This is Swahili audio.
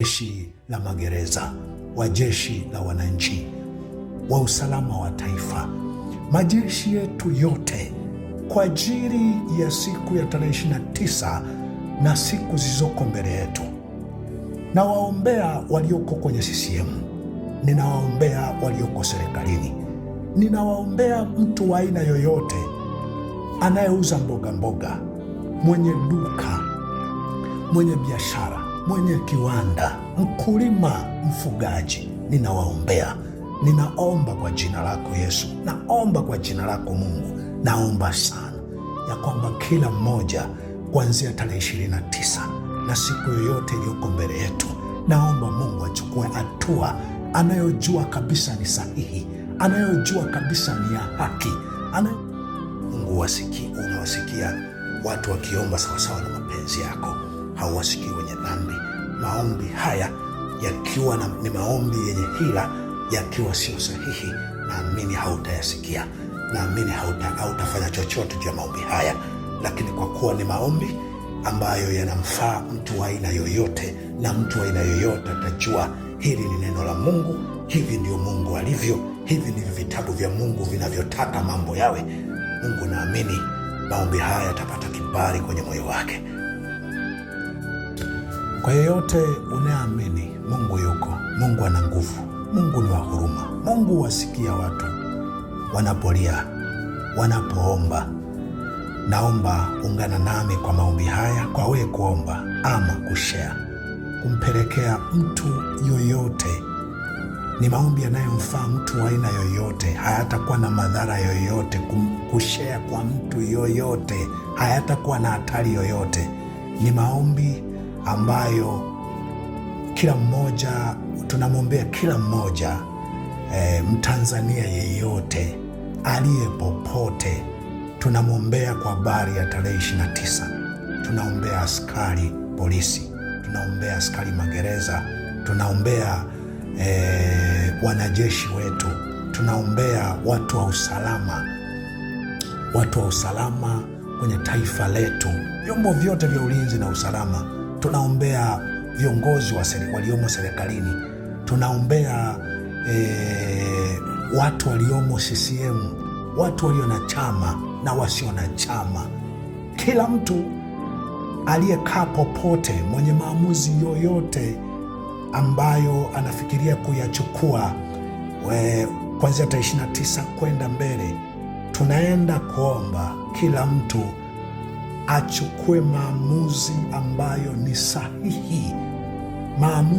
Jeshi la magereza, wa jeshi la wananchi, wa usalama wa taifa, majeshi yetu yote kwa ajili ya siku ya tarehe 29 na siku zilizoko mbele yetu. Nawaombea walioko kwenye CCM, ninawaombea walioko serikalini, ninawaombea mtu wa aina yoyote anayeuza mboga mboga, mwenye duka, mwenye biashara, mwenye kiwanda, mkulima, mfugaji, ninawaombea. Ninaomba kwa jina lako Yesu, naomba kwa jina lako Mungu, naomba sana ya kwamba kila mmoja kuanzia tarehe 29 na siku yoyote iliyoko mbele yetu, naomba Mungu achukue hatua anayojua kabisa ni sahihi, anayojua kabisa ni ya haki. Mungu unawasikia watu wakiomba sawasawa na mapenzi yako, hauwasikii wenye dhambi. Maombi haya yakiwa ni maombi yenye hila, yakiwa sio sahihi, naamini hautayasikia, naamini hautafanya chochote juu ya maombi haya, lakini kwa kuwa ni maombi ambayo yanamfaa mtu wa aina yoyote, na mtu wa aina yoyote atajua hili ni neno la Mungu, hivi ndio Mungu alivyo, hivi ndivyo vitabu vya Mungu vinavyotaka mambo yawe. Mungu, naamini maombi haya yatapata kibali kwenye moyo wake. Kwa yeyote unayeamini Mungu yuko, Mungu ana nguvu, Mungu ni wa huruma, Mungu huwasikia watu wanapolia, wanapoomba. Naomba ungana nami kwa maombi haya, kwa wewe kuomba ama kushare, kumpelekea mtu yoyote. Ni maombi yanayomfaa mtu wa aina yoyote, hayatakuwa na madhara yoyote. Kushare kwa mtu yoyote hayatakuwa na hatari yoyote. Ni maombi ambayo kila mmoja tunamwombea kila mmoja Mtanzania yeyote aliye popote, tunamwombea kwa habari ya tarehe 29. Tunaombea askari polisi, tunaombea askari magereza, tunaombea wanajeshi wetu, tunaombea watu wa usalama, watu wa usalama kwenye taifa letu, vyombo vyote vya ulinzi na usalama. Tunaombea viongozi waliomo serikalini, tunaombea watu waliomo CCM, watu walio na chama na wasio na chama, kila mtu aliyekaa popote, mwenye maamuzi yoyote ambayo anafikiria kuyachukua kuanzia tarehe 29 kwenda mbele, tunaenda kuomba kila mtu achukue maamuzi ambayo ni sahihi, maamuzi